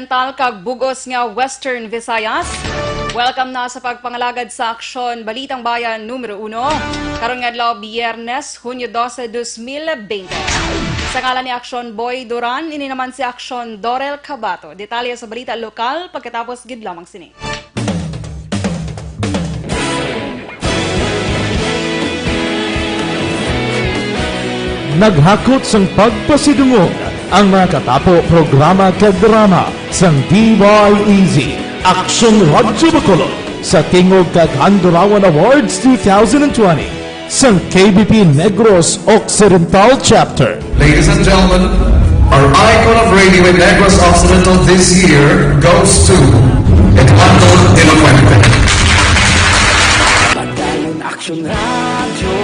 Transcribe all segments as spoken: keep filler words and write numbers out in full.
Tal kag bugos nga Western Visayas. Welcome na sa pagpangalagad sa Aksyon Balitang Bayan numero uno. Karon nga adlaw, Biyernes, Hunyo dose, dos mil bente. Sa ngalan ni Aksyon Boy Duran, ini naman si Aksyon Dorel Cabato. Detalye sa balita lokal pagkatapos gid lamang sini. Naghakot sang pagpasidungog ang mga katapo, programa kag drama sang D Y E Z, Aksyon Radyo Bacolod, sa Tingog kag Handurawan Awards two thousand twenty, sang K B P Negros Occidental Chapter. Ladies and gentlemen, our icon of radio in Negros Occidental this year goes to Eduardo de la Fuente. Padayon Aksyon Radyo,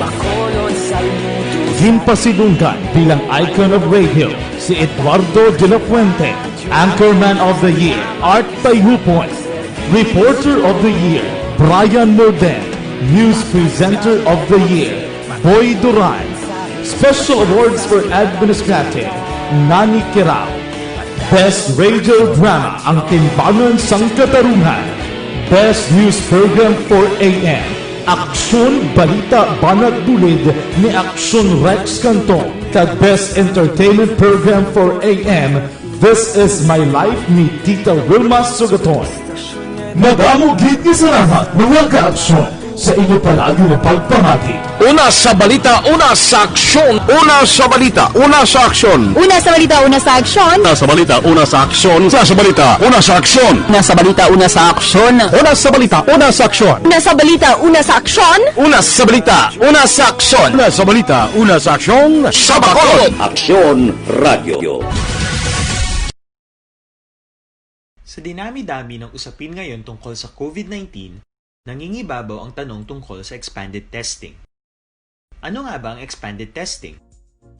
Bacolod, Salmudo. Ginpasidunggan bilang icon of radio si Eduardo de la Fuente, Anchorman of the Year, Art Tayhupon, Reporter of the Year, Brian Morden, News Presenter of the Year, Boy Duran, Special Awards for Administrative, Nani Kirao, Best Radio Drama, Ang Timbangan sang Katarungan, Best News Program for A M, Aksyon Balita Banat Bulid ni Aksyon Rex Cantong, kag Best Entertainment Program for A M, This Is My Life ni Tita Wilma Sugaton. Madamo gid nga salamat, mga kaaksyon, sa inyo palagi nga pagpamati. Una sa balita, una sa aksyon. Una sa balita, una sa aksyon. Una sa balita, una sa aksyon. Una sa balita, una sa aksyon. Una sa balita, una sa aksyon. Una sa balita, una sa aksyon. Una sa balita, una sa aksyon. Una sa balita, una sa aksyon. Una sa balita, una sa aksyon. Una sa balita, una sa aksyon. Sa Bacolod. Aksyon Radio. Sa dinami-dami ng usapin ngayon tungkol sa COVID nineteen, nangingibabaw ang tanong tungkol sa expanded testing. Ano nga ba ang expanded testing?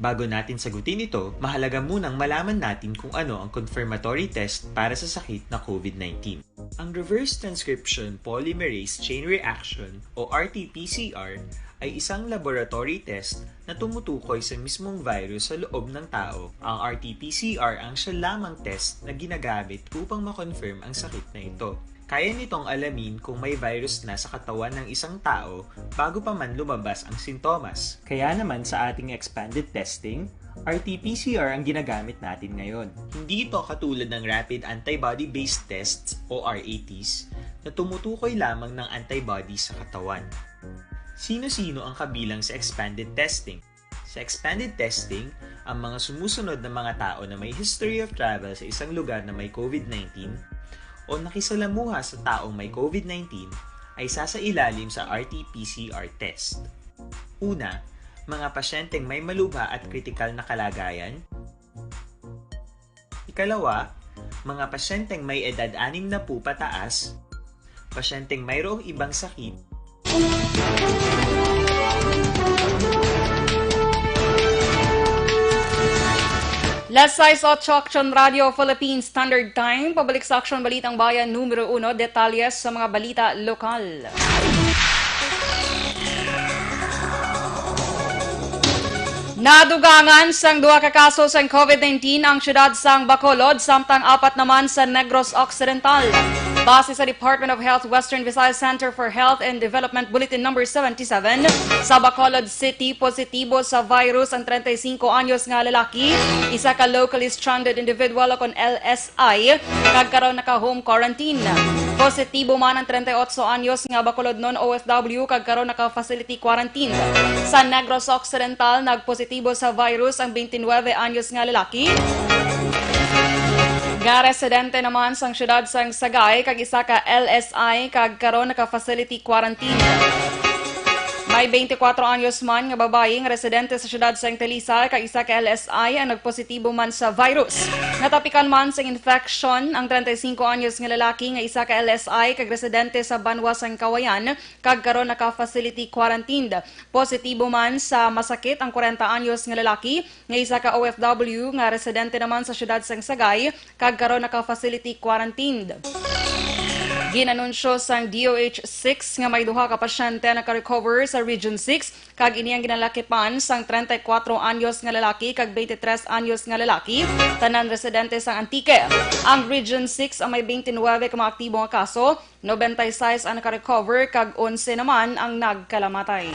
Bago natin sagutin ito, mahalaga munang malaman natin kung ano ang confirmatory test para sa sakit na COVID nineteen. Ang reverse transcription polymerase chain reaction o R T P C R ay isang laboratory test na tumutukoy sa mismong virus sa loob ng tao. Ang R T P C R ang siya lamang test na ginagamit upang ma-confirm ang sakit na ito. Kaya nitong alamin kung may virus na sa katawan ng isang tao bago pa man lumabas ang sintomas. Kaya naman sa ating expanded testing, R T P C R ang ginagamit natin ngayon. Hindi ito katulad ng rapid antibody-based tests o R A Ts na tumutukoy lamang ng antibodies sa katawan. Sino-sino ang kabilang sa expanded testing? Sa expanded testing, ang mga sumusunod na mga tao na may history of travel sa isang lugar na may COVID nineteen o nakisalamuha sa taong may COVID nineteen ay sasailalim sa R T P C R test. Una, mga pasyenteng may malubha at kritikal na kalagayan. Ikalawa, mga pasyenteng may edad anim na po pataas, pasyenteng mayroong ibang sakit. Las sais otso, Aksyon Radio Philippine Standard Time. Pabalik sa Aksyon Balitang Bayan numero uno, detalye sa mga balita lokal. Nadugangan sang duha ka kaso sang COVID nineteen ang siyudad sang Bacolod, samtang apat naman sa Negros Occidental. Base sa Department of Health Western Visayas Center for Health and Development Bulletin Number seventy-seven, sa Bacolod City, positibo sa virus ang treinta y cinco anyos nga lalaki, isa ka locally stranded individual o kon L S I, kag karon naka-home quarantine. Positibo man ang treinta y ocho anyos nga Bacolodnon O F W kag karon naka-facility quarantine. Sa Negros Occidental, nagpositibo sa virus ang twenty-nine anyos nga lalaki nga residente naman sang siyudad sang Sagay kag isa ka L S I kag karon naka-facility quarantine. May twenty-four anyos man nga babayi nga residente sa siyudad sang Talisay kag isa ka L S I ang nagpositibo man sa virus. Natapikan man sang infection ang treinta y cinco anyos nga lalaki nga isa ka L S I kag residente sa banwa sang Kawayan kag karon naka-facility quarantined. Positibo man sa masakit ang kwarenta anyos nga lalaki nga isa ka O F W nga residente naman sa siyudad sang Sagay kag karon naka-facility quarantined. Ginanunsyo sang D O H six nga may duha ka pasyente ang nakarecover sa Region six, kag ini ang ginalakipan sang treinta y cuatro anyos nga lalaki kag twenty-tres anyos nga lalaki, tanan residente sang Antique. Ang Region six ang may twenty-nine ka mga aktibo nga kaso, noventa y seis ang nakarecover, kag onse naman ang nagkalamatay.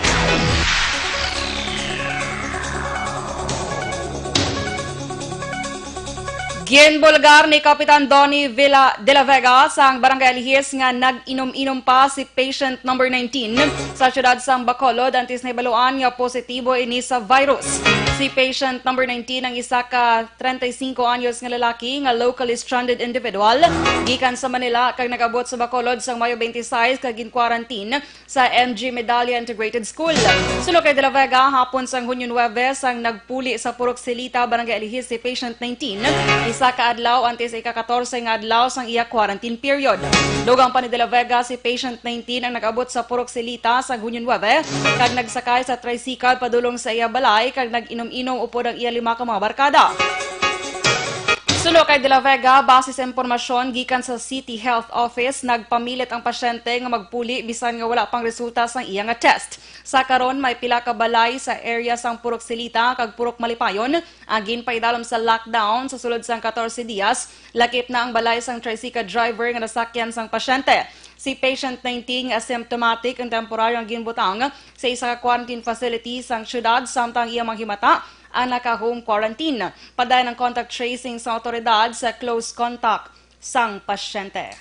Ginbulgar ni Kapitan Donny Villa de la Vega sang Barangay Alihis nga nag-inom-inom pa si patient number nineteen sa siyudad sang Bacolod antes nahibaluan nga positibo ini sa virus. Si patient number nineteen ang isa ka treinta y cinco anyos nga lalaki nga locally stranded individual gikan sa Manila kag nag-abot sa Bacolod sang Mayo twenty-six kag gin-quarantine sa M G Medalla Integrated School. Suno kay De La Vega, hapon sang Hunyo nuebe sang nagpuli sa Purok Silita, Barangay Alihis si patient nineteen, isa ka adlaw antes sa ika-katorse nga adlaw sang iya quarantine period. Dugang pa ni De La Vega, si patient nineteen ang nag-abot sa Purok Silita sang Hunyo nuebe kag nagsakay sa tricycle padulong sa iya balay kag nag-inom-inom upod ang iya lima ka mga barkada. Suno kay De La Vega, base sa impormasyon gikan sa City Health Office, nagpamilit ang pasyente nga magpuli bisan nga wala pang resulta sang iya nga test. Sa karon, may pila ka balay sa area sang Purok Silita kag Purok Malipayon ang ginpaidalom sa lockdown sa sulod sang katorse dias. Lakip na ang balay sang tricycle driver nga nasakyan sang pasyente. Si patient nineteen nga asymptomatic ang temporaryo ang ginbutang sa isa ka quarantine facility sang syudad, samtang iya mga himata ang naka-home quarantine. Padayon ang contact tracing sa awtoridad sa close contact sang pasyente.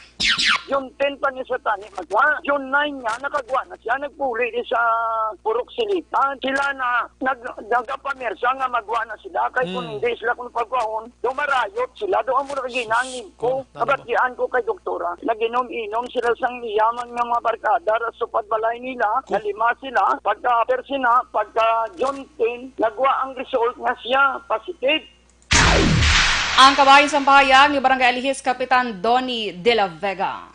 June ten pa ni sa tani magwa. June nine nga, nakagwa na siya. Nagpuli ni sa Purok Silita. Sila na nag, nagapamersa nga magwa na sila. Kay kung Hmm. hindi sila kung pagwaon, dumarayot sila. Doon mo nakaginangin ko. Ko, tama. Nabatian ko kay doktora. Nag-inom-inom sila sang iyaman nga mga barkada. Rasupad balay nila. Ko. Nalima sila. Pagka persina, pagka June ten, nagwa ang result nga siya positive. Ang kabahin sang pahayag ni Barangay Alihis Kapitan Donny de la Vega.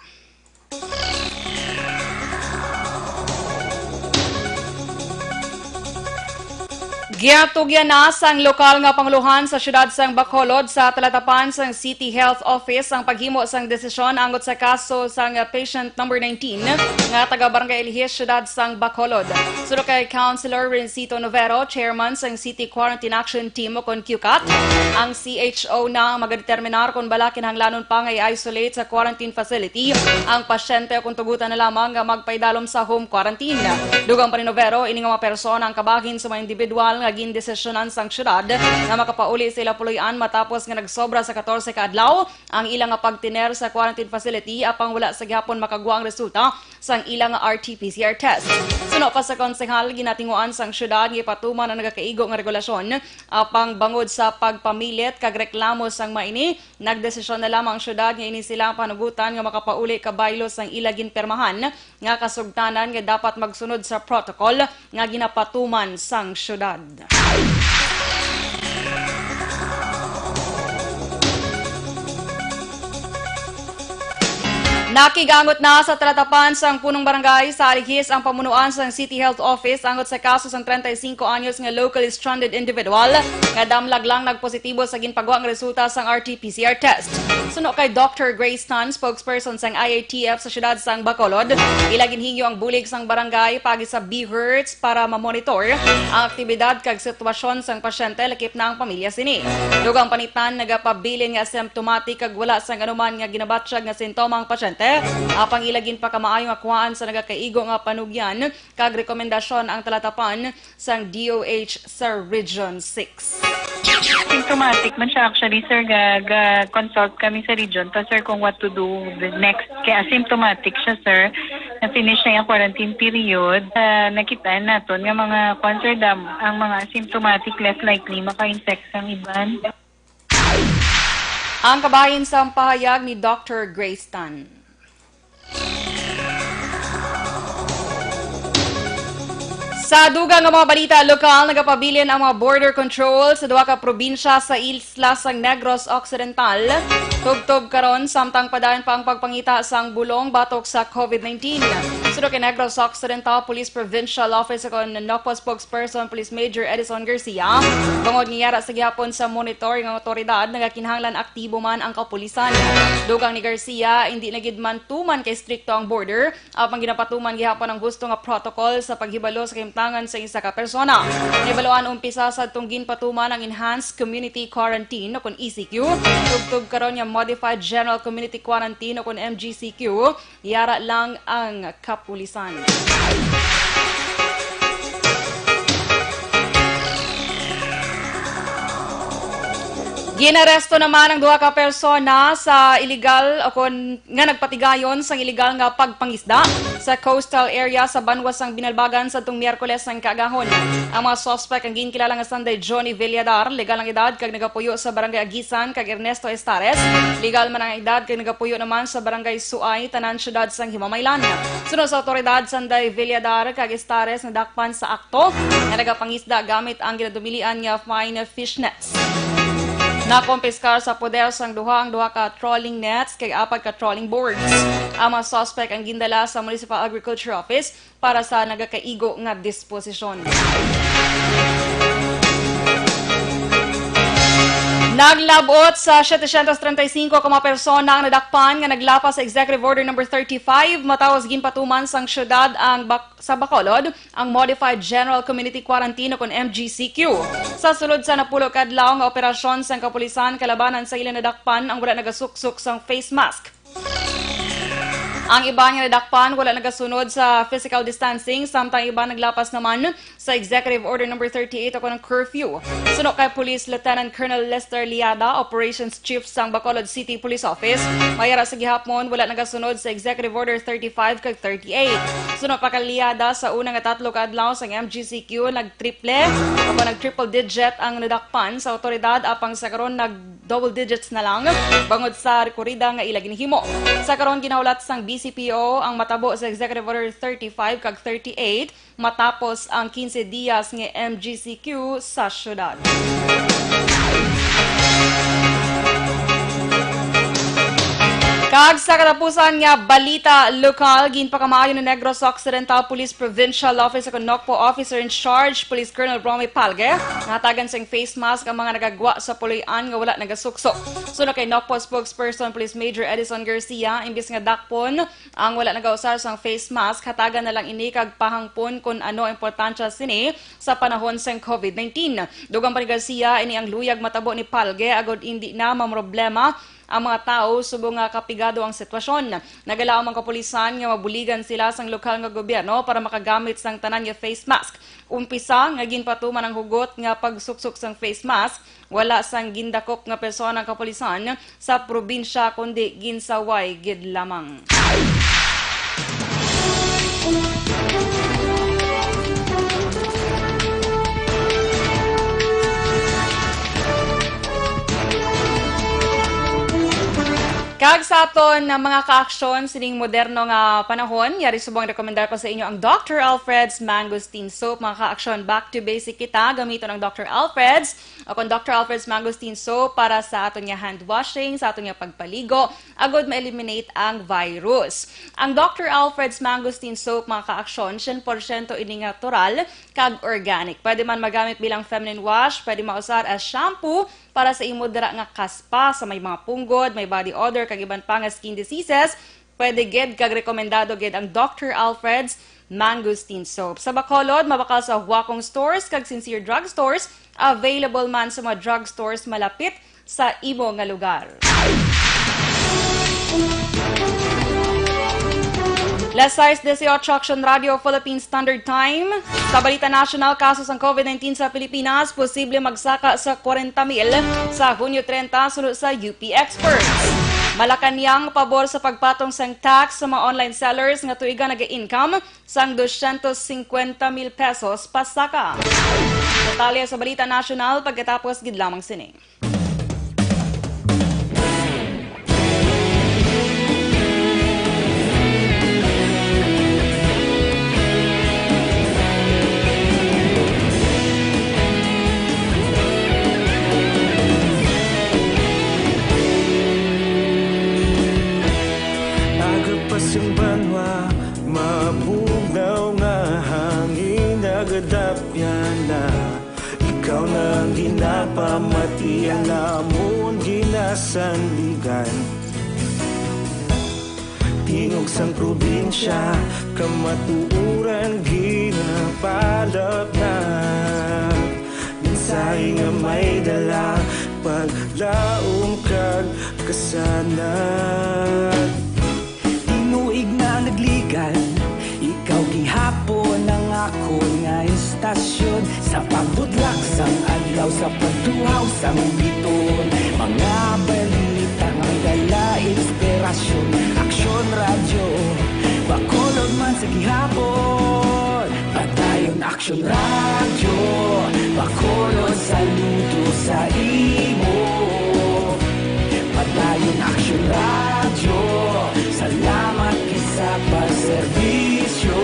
Ginatugyan na sang lokal nga pangulohan sa siyudad sang Bacolod sa talatapan sang City Health Office ang paghimo sang desisyon angot sa kaso sang patient number nineteen nga taga Barangay Alihis, siyudad sang Bacolod. Suno kay Councilor Rencito Novero, chairman sang City Quarantine Action Team o kon Q CAT, ang C H O na ang magadeterminar kon bala kinahanglanon pa nga i-isolate sa quarantine facility ang pasyente o kon tugutan na lamang nga magpaidalom sa home quarantine. Dugang pa ni Novero, ini nga mga persona ang kabahin sa mga individual nga gindesisyonan sang syudad nga makapauli sa ila puloy-an matapos nga nagsobra sa katorse ka adlaw ang ila nga pagtener sa quarantine facility, apang wala sa gihapon makagwa ang resulta sang ila nga R T P C R test. Suno pa sa konsehal, ginatinguan sang syudad nga ipatuman ang nagakaigo nga regulasyon, apang bangod sa pagpamilit kag reklamo sang mga ini, nagdesisyon na lamang ang syudad nga ini sila ang panugutan nga makapauli kabaylo sang ila ginpirmahan nga kasugtanan nga dapat magsunod sa protocol nga ginapatuman sang syudad. Nakigangot na sa talatapan sang punong barangay sa Alihis ang pamunuan sang City Health Office angot sa kaso sang treinta y cinco anyos nga locally stranded individual nga damlag lang nagpositibo sa ginpagwa nga resulta sang R T P C R test. Suno kay Doctor Grace Tan, spokesperson sang I A T F sa siyudad sang Bacolod, ila ginhingyo ang bulig sang barangay paagi sa BHERTs para mamonitor ang aktibidad kag sitwasyon sang pasyente, lakip na ang pamilya sini. Dugang pa ni Tan, nagapabilin nga asymptomatic kag wala sang anuman nga ginabatyag nga sintoma ang pasyente, apang ila ginpakamaayo nga kuhaan sa nagakaigo nga panugyan kag rekomendasyon ang talatapan sang D O H sa Region six. Symptomatic man siya actually, sir. Ga, ga consult kami sa region pa, sir, kung what to do the next. Kay asymptomatic siya, sir. Na-finish na yung quarantine period. Ah, nakita naton nga mga, kwan, sir, dam, ang mga asymptomatic less likely maka-infect sang iban. Ang kabahin sang pahayag ni Doctor Grace Tan. Sa dugang nga mga balita lokal, nagapabilin ang mga border control sa duha ka probinsya sa isla sang Negros Occidental Tubtob karon, samtang padayon pa ang pagpangita sang bulong batok sa COVID nineteen. Suno kay Negros Occidental Police Provincial Office kon Nocpo spokesperson Police Major Edison Garcia, bangod nga yara sa gihapon sa monitoring ang awtoridad, nagakinahanglan aktibo man ang kapulisan. Dugang ni Garcia, hindi na gid man tuman kay strikto ang border, apang ginapatuman gihapon ang husto nga protocol sa paghibalo sa kahimtangan sa isa ka persona. Nahibaluan umpisa sadtong ginpatuman ang Enhanced Community Quarantine o kon E C Q, tubtob karon nga Modified General Community Quarantine o kon M G C Q, yara lang ang kapulisan. Ginaresto naman ang duha ka persona sa iligal o kon nga nagpatigayon sang iligal nga pagpangisda sa coastal area sa banwa sang Binalbagan sadtong Miyerkules sang kaagahon. Ang mga suspect ang ginkilala nga sanday Johnny Villadar, legal ang edad, kag nagapuyo sa Barangay Agisan, kag Ernesto Estares, legal man ang edad, kag nagapuyo naman sa Barangay Suay, tanan siyudad sang Himamaylan. Suno sa awtoridad, sanday Villadar kag Estares nadakpan sa akto nga nagapangisda gamit ang ginadumilian nga fine fish nets. Nakompiskar sa poder sang duha ang duha ka trolling nets kag apat ka trolling boards. Ang mga suspect ang gindala sa Municipal Agriculture Office para sa nagakaigo nga disposisyon. Naglab-ot sa setecientos treinta y cinco ka mga persona ang nadakpan nga naglapas sa Executive Order Number thirty-five, matapos ginpatuman sang siyudad ang Bac-, sa Bacolod ang Modified General Community Quarantine o kon M G C Q. Sa sulod sa napulo ka adlaw nga operasyon sang kapulisan kalabanan sa ila nadakpan ang wala nagasuksok sang face mask. Ang iban nga nadakpan wala nagasunod sa physical distancing, samtang iban naglapas naman sa Executive Order Number thirty-eight o kon ang curfew. Suno kay Police Lieutenant Colonel Lester Liada, Operations Chief sang Bacolod City Police Office, mayara sa gihapon wala nagasunod sa Executive Order thirty-five kag thirty-eight. Suno pa kay Liada, sa una nga tatlo ka adlaw sang M G C Q, nagtriple o kon nag-triple digit ang nadakpan sa awtoridad, apang sa karon nag double digits na lang bangod sa rekorida nga ila ginhimo. Sa karon, ginahulat sang B C P O ang matabo sa Executive Order thirty-five kag thirty-eight matapos ang quince dias nga M G C Q sa syudad. Kag sa katapusan nga balita lokal, ginpakamaayo ni Negros Occidental Police Provincial Office o Nocpo Officer in Charge, Police Colonel Romy Palge, nga hatagan sing face mask ang mga nagagwa sa puloy-an nga wala nagasuksok. Suno kay Nocpo spokesperson Police Major Edison Garcia, imbis nga dakpon ang wala nagausar sang face mask, hatagan na lang ini kag pahangpon kon ano ang importansya sini sa panahon sang COVID nineteen. Dugang pa ni Garcia, ini ang luyag matabo ni Palge agod indi na mamroblema ang mga tawo subong nga kapigado ang sitwasyon. Nagalaom ang kapulisan nga mabuligan sila sang lokal nga gobyerno para makagamit sang tanan nga face mask. Umpisa nga ginpatuman ang hugot nga pagsuksok sang face mask, wala sang gindakop nga persona ang kapulisan sa probinsya, kundi ginsaway gid lamang. Kag sa aton nga mga kaaksyon sining moderno nga panahon, yari subong rekomendar ko sa inyo ang Doctor Alfred's Mangosteen Soap. Mga kaaksyon, back to basic kita. Gamiton ang Doctor Alfred's o kon Doctor Alfred's Mangosteen Soap para sa aton nga hand washing, sa aton nga pagpaligo, agod ma-eliminate ang virus. Ang Doctor Alfred's Mangosteen Soap, mga kaaksyon, cien por ciento ini nga natural kag organic. Pwede man magamit bilang feminine wash, pwede mausar as shampoo para sa imo dira nga kaspa, sa may mga punggod, may body odor, kag iban pa nga skin diseases. Pwede gid kag rekomendado gid ang Doctor Alfred's Mangosteen Soap. Sa Bacolod, mabakal sa Huacong Stores kag Sincere Drug Stores. Available man sa mga drug stores malapit sa imo nga lugar. Las sais dieciocho, Aksyon Radio Philippine Standard Time. Sa balita nasyonal, kaso sang COVID nineteen sa Pilipinas posible magsaka sa kwarenta mil sa Hunyo treinta, suno sa U P experts. Malacañang pabor sa pagpatong sang tax sa mga online sellers nga tuiga naga-income sang dosyentos singkwenta mil pesos pasaka. Detalye sa balita nasyonal pagkatapos gid lamang sini. Banwa, mabugnaw nga hangin nagadapyan na. Ikaw na ang ginapamatian namon ginasandigan. Tingog sang probinsya, kamatuoran ginapalapnag. Mensahe nga may dala, paglaom kag kasanag. Tinuig na nagligan, ikaw gihapon ang akon nga istasyon. Sa pagbutlak sang adlaw, sa pagtuhaw sang biton, mga balita nga may dala inspirasyon. Aksyon Radyo, Bacolod man sa gihapon. Padayon Aksyon Radyo, Bacolod, saludo sa imo. Padayon Aksyon Radyo, salamat gid sa pagserbisyo.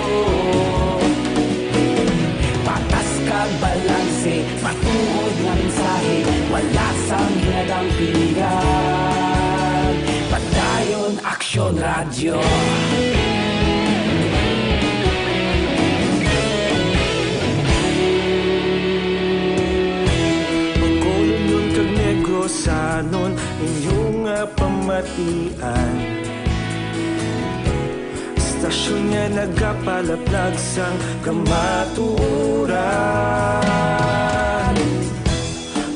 Patas kag balanse, matuod nga mensahe, wala sang ginadampingan. Padayon Aksyon Radyo. Bacolodnon kag Negrosanon, inyo nga pamatian. Istasyon nga nagapalaplag sang kamatuoran.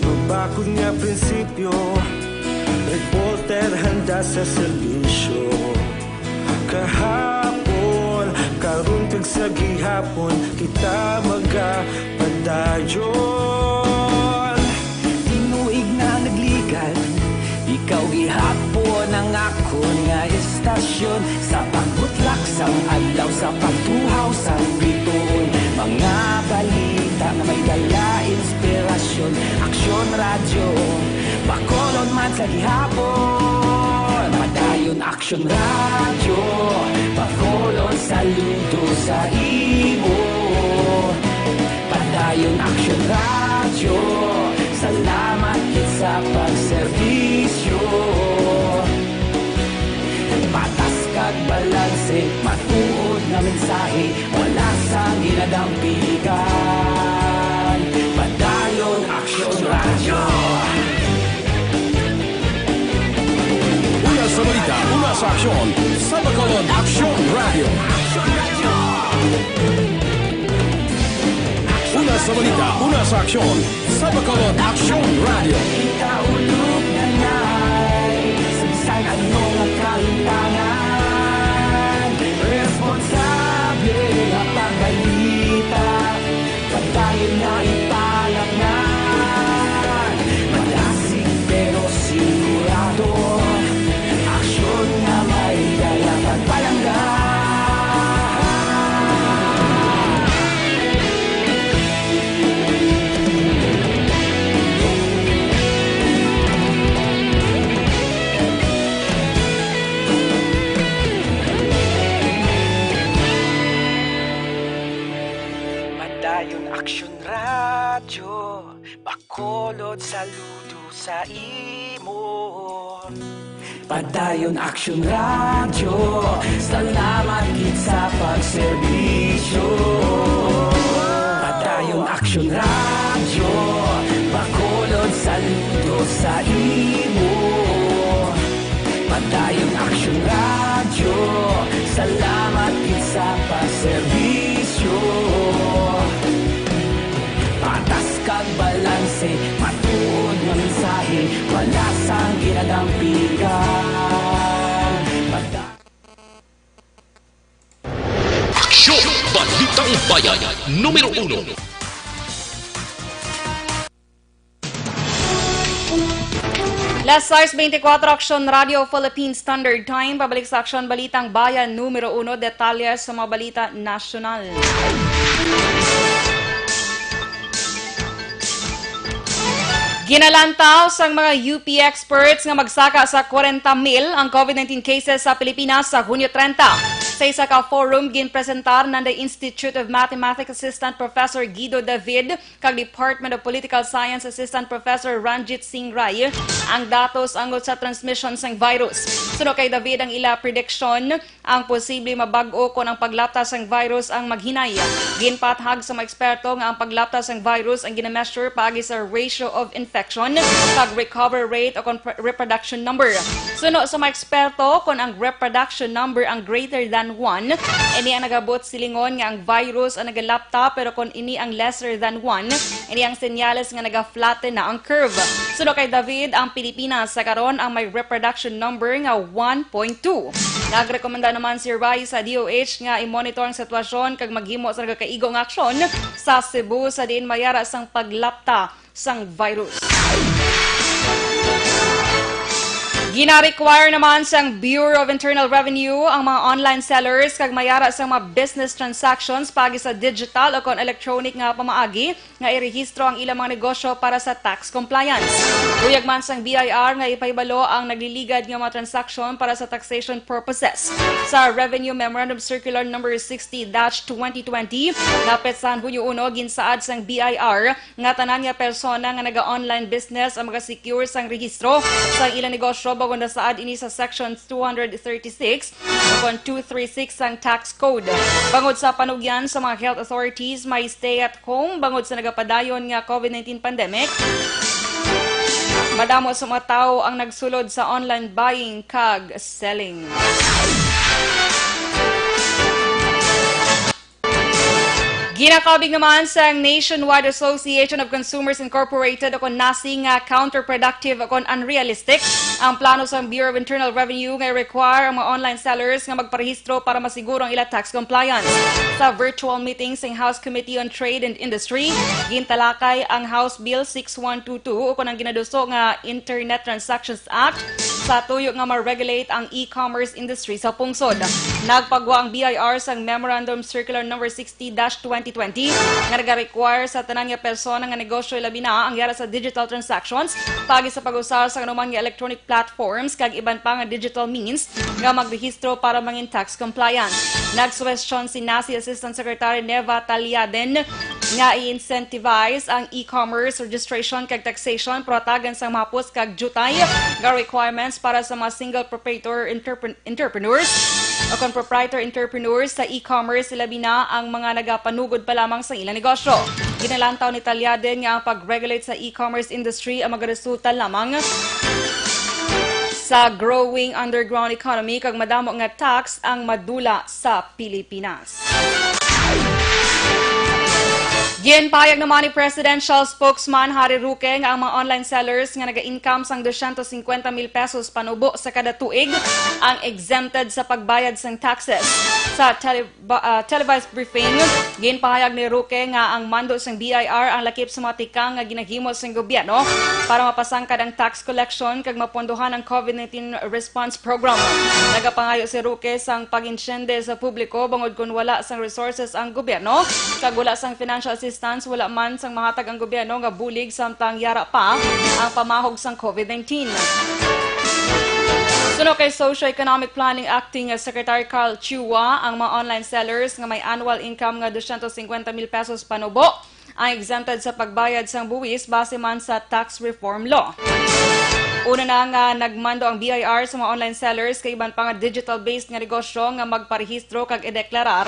Mabakod nga prinsipyo, reporter handa sa serbisyo. Kahapon, karon kag sa gihapon, kita magapadayon. Tinuig na nagligan, ikaw gihapon ang akon nga istasyon. Sa pagbutlak sang adlaw, sa pagtuhaw sang biton, mga balita nga may dala inspirasyon. Aksyon Radyo, Bacolod man sa gihapon. Padayon Aksyon Radyo, Bacolod, saludo sa imo. Padayon Aksyon Radyo, salamat gid sa pagserbisyo. Patas kag balanse, matuod nga mensahe, wala sang ginadampigan. Padayon Aksyon Radyo. Una sa balita, una sa aksyon, sa Bacolod Aksyon Radyo. Una sa balita, una sa aksyon, sa Bacolod Aksyon Radyo. Ikaulog na nay, sa bisan ano nga kahintangan, responsable nga pagbalita, padayon na ipalapngan. Madasig pero sigurado, aksyon nga may dala pagpalangga. Padayon Aksyon Radyo, Bacolod, saludo sa imo. Padayon Aksyon Radyo, salamat gid sa pagserbisyo. Padayon Aksyon Radyo, Bacolod, saludo sa imo. Padayon Aksyon Radyo, salamat gid sa pagserbisyo. Patas kag balanse, matuod nga mensahe, wala sang ginadampigan. Pata- Aksyon! Balitang Bayan, numero uno. Las sais beintikwatro, Aksyon Radio Philippine Standard Time. Pabalik sa Aksyon, Balitang Bayan, numero uno, detalye sa mga balita nasyonal. Ginalantaw sang mga U P experts nga magsaka sa kwarenta mil ang COVID nineteen cases sa Pilipinas sa Hunyo treinta. Sa isa ka forum, ginpresentar ng the Institute of Mathematics Assistant Professor Guido David kag Department of Political Science Assistant Professor Ranjit Singh Rai ang datos angod sa transmission sang virus. Suno kay David, ang ila prediction, ang posible mabag-o kon ang paglapta sang virus ang maghinay. Ginpathag sa mga eksperto nga ang paglapta sang virus ang ginameasure paagi sa ratio of infection kag recovery rate o kon pre-, reproduction number. Suno sa mga eksperto, kon ang reproduction number ang greater than one, ini ang nagabot silingon nga ang virus ang nagalapta, pero kon ini ang lesser than one, ini ang senyales nga naga-flatten na ang curve. Suno kay David, ang Pilipinas sa karon ang may reproduction number nga one point two. Nagrekomenda naman si Rai sa D O H nga i-monitor ang sitwasyon kag maghimo sa nagakaigo nga aksyon sa Cebu sa diin mayara sang paglapta sang virus. Gina-require naman sang Bureau of Internal Revenue ang mga online sellers kag mayara sang mga business transactions paagi sa digital o kon electronic nga pamaagi nga irehistro ang ilang mga negosyo para sa tax compliance. Luyag man sang B I R nga ipahibalo ang nagliligad nga mga transaksyon para sa taxation purposes. Sa Revenue Memorandum Circular Number sixty dash twenty twenty, nga petsahan Hunyo uno, ginsaad sang B I R nga tanan nga persona nga naga-online business ang maga-secure sang rehistro sang ilang negosyo bangod nasaad ini sa Section two hundred thirty-six o kon two three six sang Tax Code. Bangod sa panugyan sa mga health authorities, may stay at home bangod sa nagapadayon nga COVID nineteen pandemic. Madamo sa mga tawo ang nagsulod sa online buying kag selling. Ginakabig naman sang Nationwide Association of Consumers Incorporated o kon nasi nga counterproductive o kon unrealistic ang plano sang Bureau of Internal Revenue nga i-require ang mga online sellers nga magparehistro para masiguro ang ila tax compliance. Sa virtual meeting sang House Committee on Trade and Industry, gintalakay ang House Bill six one two two o kon ang ginaduso nga Internet Transactions Act sa tuyo nga ma-regulate ang e-commerce industry sa pungsod. Nagpagwa ang B I R sang Memorandum Circular Number sixty dash twenty twenty nga nagarequire sa tanan nga persona nga negosyo, labi na ang yara sa digital transactions, paagi sa pag-usar sa anuman nga electronic platforms kag iban pa nga digital means nga magrehistro para mangin tax compliance. Nagsuwestyon si nasi Assistant Secretary Neva Taliaden nga i-incentivize ang e-commerce registration kag taxation, pero hatagan sang mahapos kag diutay nga requirements para sa mga single proprietor entrepren-, entrepreneurs o kon proprietor entrepreneurs sa e-commerce, labi na ang mga nagapanugod pa lamang sa ilang negosyo. Ginalantaw ni Taliaden nga ang pag-regulate sa e-commerce industry ang magaresulta lamang sa growing underground economy kag madamo nga tax ang madula sa Pilipinas. Ginpahayag naman ni Presidential Spokesman Harry Roque nga ang mga online sellers nga naga-income sang dosyentos singkwenta mil pesos panubo sa kada tuig ang exempted sa pagbayad sang taxes. Sa tele-, ba-, ah, televised briefing, ginpahayag ni Roque nga ang mando sang B I R ang lakip sa mga tikang nga ginahimo sang gobyerno para mapasangkad ang tax collection kag mapondohan ang COVID nineteen response program. Nagapangayo si Roque sang pag-intiende sa publiko bangod kon wala sang resources ang gobyerno kag wala sang financial assistance, wala man sang mahatag ang gobyerno nga bulig samtang yara pa ang pamahog sang COVID nineteen. Suno kay Socio-Economic Planning Acting Secretary Carl Chua, ang mga online sellers nga may annual income nga dosyentos singkwenta mil pesos panubo ang exempted sa pagbayad sang buwis base man sa tax reform law. Una na nga nagmando ang B I R sa mga online sellers kag iban pa nga digital-based nga negosyo nga magparehistro kag ideklarar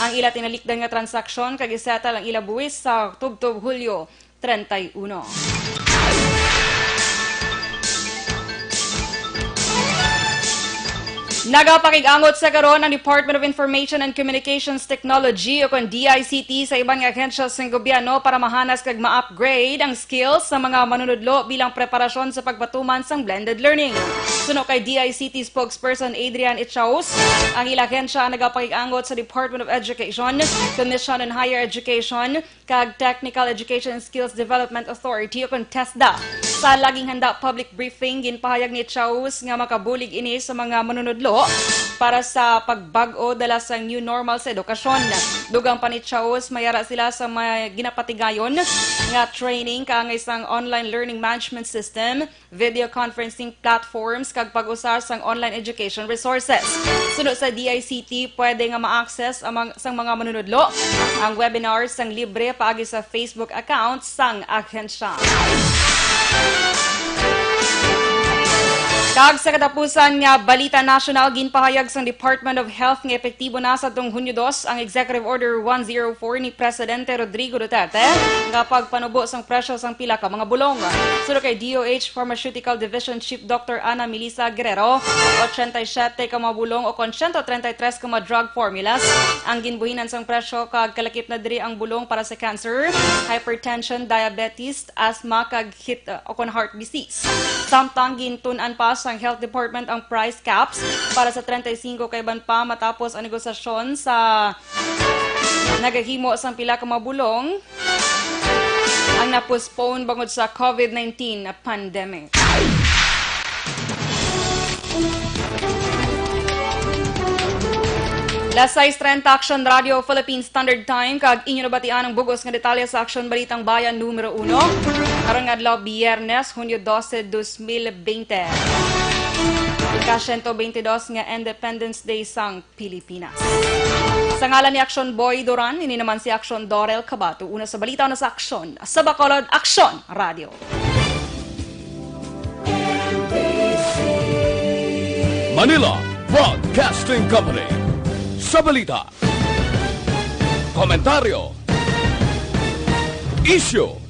ang ila tinalikdan nga transaksyon kag isettle ang ila buwis sa tubtob Hulyo treinta y uno. Nagapakig-angot sa karon ang Department of Information and Communications Technology o kon D I C T sa iban nga ahensya sang gobyerno para mahanas kag ma-upgrade ang skills sa mga manunudlo bilang preparasyon sa pagpatuman sang blended learning. Suno kay D I C T spokesperson Adrian Ichaus, ang ila ahensya nagapakig-angot sa Department of Education, Commission on Higher Education, kag Technical Education and Skills Development Authority o kon TESDA. Sa Laging Handa public briefing, ginpahayag ni Chaus nga makabulig ini sa mga manunudlo para sa pagbag-o dala sa new normal sa edukasyon. Dugang panitsaos, mayara sila sa mga ginapatigayon nga training kaangay sang online learning management system, video conferencing platforms, kag pag-usar sang online education resources. Suno sa D I C T, pwede nga ma-access ang mang-, sang mga manunudlo ang webinar sang libre paagi sa Facebook account sang ahensya. Kag sa katapusan nga balita nasyonal, ginpahayag sang Department of Health nga epektibo na sa atong Hunyo dos ang Executive Order one zero four ni Presidente Rodrigo Duterte nga pagpanubo sang presyo sang pila ka mga bulong. Suno kay D O H Pharmaceutical Division Chief Doctor Ana Melissa Guerrero, ochenta y siete ka mga bulong o kon siyento treinta y tres ka mga drug formulas ang ginbuhinan sang presyo, kag kalakip na diri ang bulong para sa cancer, hypertension, diabetes, asthma, kag hit-, uh, o kon heart disease. Samtang gintun-an pa sang Health Department ang price caps para sa treinta y cinco ka iban pa matapos ang negosasyon sa nagahimo sang pila ka mga bulong ang na-postpone bangod sa covid nineteen na pandemic. Las sais treinta, Action Radio Philippine Standard Time, kag inyo nabatian ang bug-os nga detalye sa Action Balitang Bayan numero uno. Karon nga adlaw, Biyernes, Hunyo dose, dos mil bente. Ika siyento bente dos nga Independence Day sang Pilipinas. Sa ngalan ni Action Boy Duran, ini naman si Action Dorel Cabato. Una sa balita, una sa aksyon. Sa Bacolod, Action Radio. Manila Broadcasting Company. Sa balita, komentaryo, isyu,